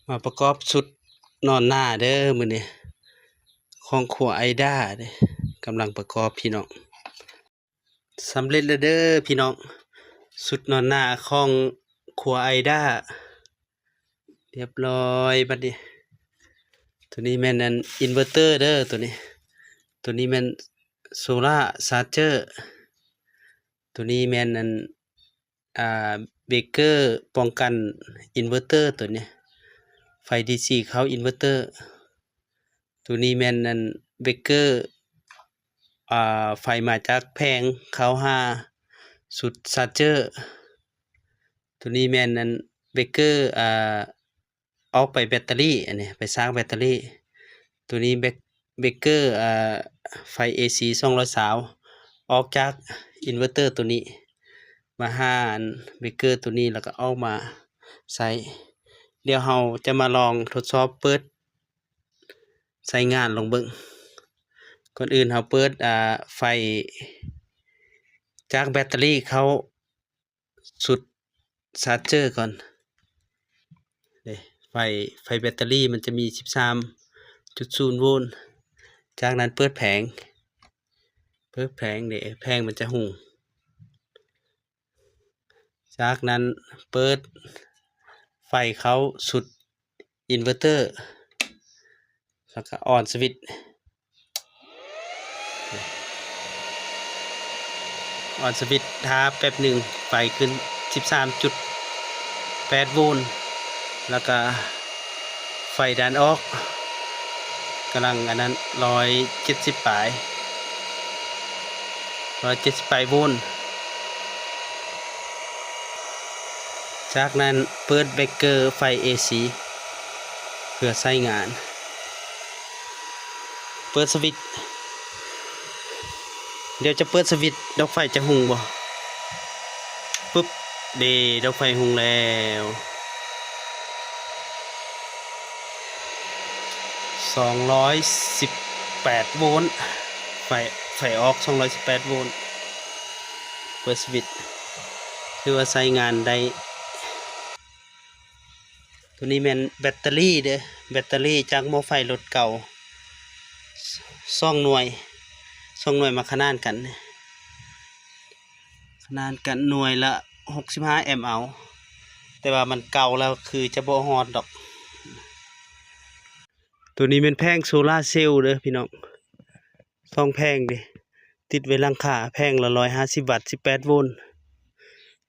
ມາປະກອບຊຸດນອນໜ້າເດີມື້ນີ້ ຂອງຄົວໄອດ້າເດ້ ກຳລັງປະກອບພີ່ນ້ອງ. ສຳເລັດແລ້ວເດີພີ່ນ້ອງ ຊຸດນອນໜ້າຂອງຄົວໄອດ້າ ຮຽບຮ້ອຍບັດນີ້. ໂຕນີ້ແມ່ນອັນອິນເວີເຕີເດີ ໂຕນີ້ ໂຕນີ້ແມ່ນໂຊລາຊາເຈີ ໂຕນີ້ແມ່ນອັນ ອ່າ ເບຣກເກີປ້ອງກັນອິນເວີເຕີໂຕນີ້ ໄຟດີຊີເຂົ້າອິນເວີເຕີ. ໂຕນີ້ແມ່ນອັນເບຣກເກີ ອ່າ ໄຟມາຈາກແຜງເຂົ້າຫາຊຸດຊາເຈີ. ໂຕນີ້ແມ່ນອັນເບຣກເກີ ອ່າ ອອກໄປແບັດເຕີຣີ ອັນນີ້ໄປຊາກແບັດເຕີຣີ. ໂຕນີ້ເບຣກ ເບຣກເກີ ອ່າ ໄຟເອຊີສອງຮ້ອຍຊາວ ອອກຈາກອິນເວີເຕີໂຕນີ້ ມາຫາອັນເບຣກເກີໂຕນີ້ ແລ້ວກໍອອກມາໃຊ້. ດຽວເຮົາຈະມາລອງທົດສອບເປີດໃຊ້ງານລອງເບິ່ງ. ກ່ອນອື່ນເຮົາເປີດ ອ່າ ໄຟຈາກແບັດເຕີຣີເຂົ້າ ຊຸດຊາເຈີກ່ອນເດ້. ໄຟ ໄຟແບັດເຕີຣີມັນຈະມີສິບສາມຈຸດສູນໂວນ. ຈາກນັ້ນເປີດແຜງ ເປີດແຜງເດ້ ແຜງມັນຈະຮຸ່ງ. ຈາກນັ້ນເປີດໄຟເຂົ້າຊຸດອິນເວີເຕີ ແລ້ວກໍອອນສະວິດ ອອນສະວິດ ຖ້າແປັບໜຶ່ງ ໄຟຂຶ້ນສິບສາມຈຸດແປດໂວນ ແລ້ວກະໄຟດ້ານອອກກຳລັງອັນນັ້ນ ຮ້ອຍເຈັດສິບປາຍ ຮ້ອຍເຈັດສິບປາຍໂວນ. ຈາກນັ້ນເປີດເບຣກເກີໄຟເອຊີເພື່ອໃຊ້ງານ. ເປີດສະວິດ ດຽວຈະເປີດສະວິດ ດອກໄຟຈະຮຸ່ງບໍ່? ປຶບ ເດ້ ດອກໄຟຮຸ່ງແລ້ວ ສອງຮ້ອຍສິບແປດໂວນ ໄຟ ໄຟອອກສອງຮ້ອຍສິບແປດໂວນ. ເປີດສະວິດ ຖືວ່າໃຊ້ງານໄດ້. ໂຕນີ້ແມ່ນແບັດເຕີຣີເດີ ແບັດເຕີຣີຈາກໝໍ້ໄຟລົດເກົ່າ ສອງໜ່ວຍ ສອງໜ່ວຍມາຂະໜານກັນ ຂະໜານກັນໜ່ວຍລະຫົກສິບຫ້າແອມເອົາ ແຕ່ວ່າມັນເກົ່າແລ້ວຄືຈະບໍ່ຮອດດອກ. ໂຕນີ້ແມ່ນແຜງໂຊລາເຊວເດີພີ່ນ້ອງ ສອງແຜງເດ້ ຕິດໄວ້ຫຼັງຄາ ແຜງລະຮ້ອຍຫ້າສິບວັດ ສິບແປດໂວນ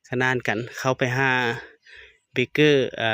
ຂະໜານກັນ ເຂົ້າໄປຫາເບຣກເກີ ເອີ